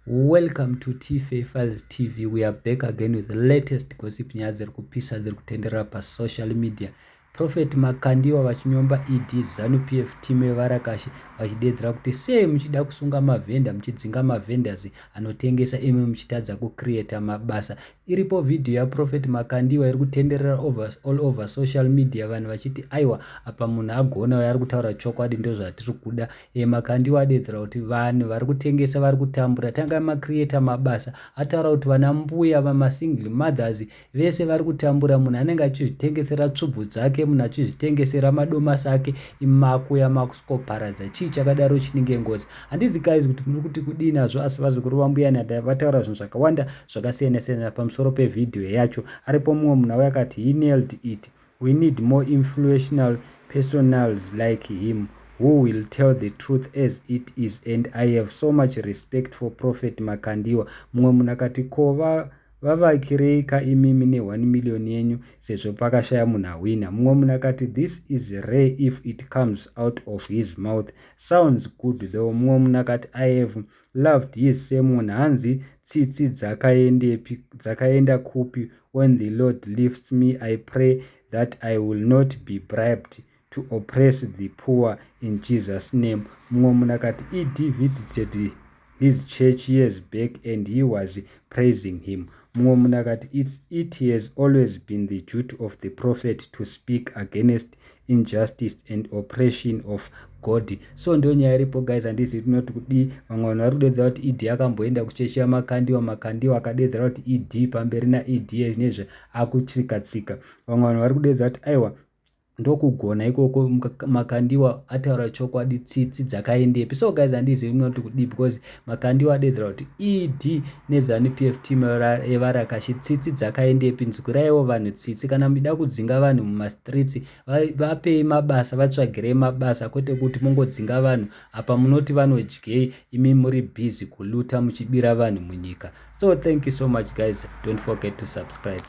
Welcome to Tfa Files TV. We are back again with the latest gossip, nyaya dziri kupisa dziri kutenderera pasocial media. Prophet Makandiwa vachinyomba ED, ZANU PF team yevarakashi, vachidedzera kuti sei muchida kusunga mavhenda, muchidzinga mavhendors anotengesa, imi muchitadza kucreata mabasa. Iripo vhidhiyo yaProphet Makandiwa iri kutenderera all over social media, vanhu vachiti aiwa, apa munhu agona uyo, ari kutaura chokwadi, ndozvatiri kuda. Makandiwa adedzera kuti vanhu vari kutengesa vari kutambura, tanga macreata mabasa. Ataura kuti vana mbuya, vamasingle mothers vese vari kutambura. Munhu anenge achizvitengesera tsvubvu dzake, munhu achizvitengesera madomasi ake, imakuya makusikoparadza. Chii chakadaro chinenge ngozi? Handizi guys kuti muri kuti kudii nazvo, asi vazukuru vambuya Nehanda vataura zvinhu zvakawanda zvakasiyana siyana pamusoro pevhidhiyo yacho. Aripo mumwe munhu auya akati, "He nailed it. We need more influential personals like him who will tell the truth as it is, and I have so much respect for Prophet Makandiwa." Mumwe munhu akati, "Ko vavakirei ka imimi ne1 million yenyu, sezvo pakashaya munhu awina?" Mumwe munhu akati, "This is rare if it comes out of his mouth. Sounds good though." Mumwe munhu akati, "I have loved his sermon. Hanzi tsitsi dzakaendepi, dzakaenda kupi? When the Lord lifts me, I pray that I will not be bribed to oppress the poor, in Jesus name." Mumwe munhu akati, "ED visited his church years back and he was praising him." Mumwe munhu akati, "It has always been the duty of the prophet to speak against injustice and oppression of God." So ndo nyaya iripo guys, handizivi tinoti kudii. Vamwe vanhu vari kudedzera kuti ED akamboenda kuchechi yaMakandiwa, Makandiwa akadedzera kuti ED pamberi naED, zvinezvi akutsika tsika. Vamwe vanhu vari kudedza kuti aiwa, ndokugona ikoko, Makandiwa ataura chokwadi, tsitsi dzakaendepi? So guys, handizivi munoti kudii, because Makandiwa adedzera kuti ED neZANU PF team yevarakashi, tsitsi dzakaendepi? Nzwiraiwo vanhu tsitsi. Kana muchida kudzinga vanhu mumastreets, vapei mabasa, vatsvagirei mabasa, kwete kuti mungodzinga vanhu apa munoti vanodyei, imi muri busy kuluta muchibira vanhu munyika. So thank you so much guys, don't forget to subscribe.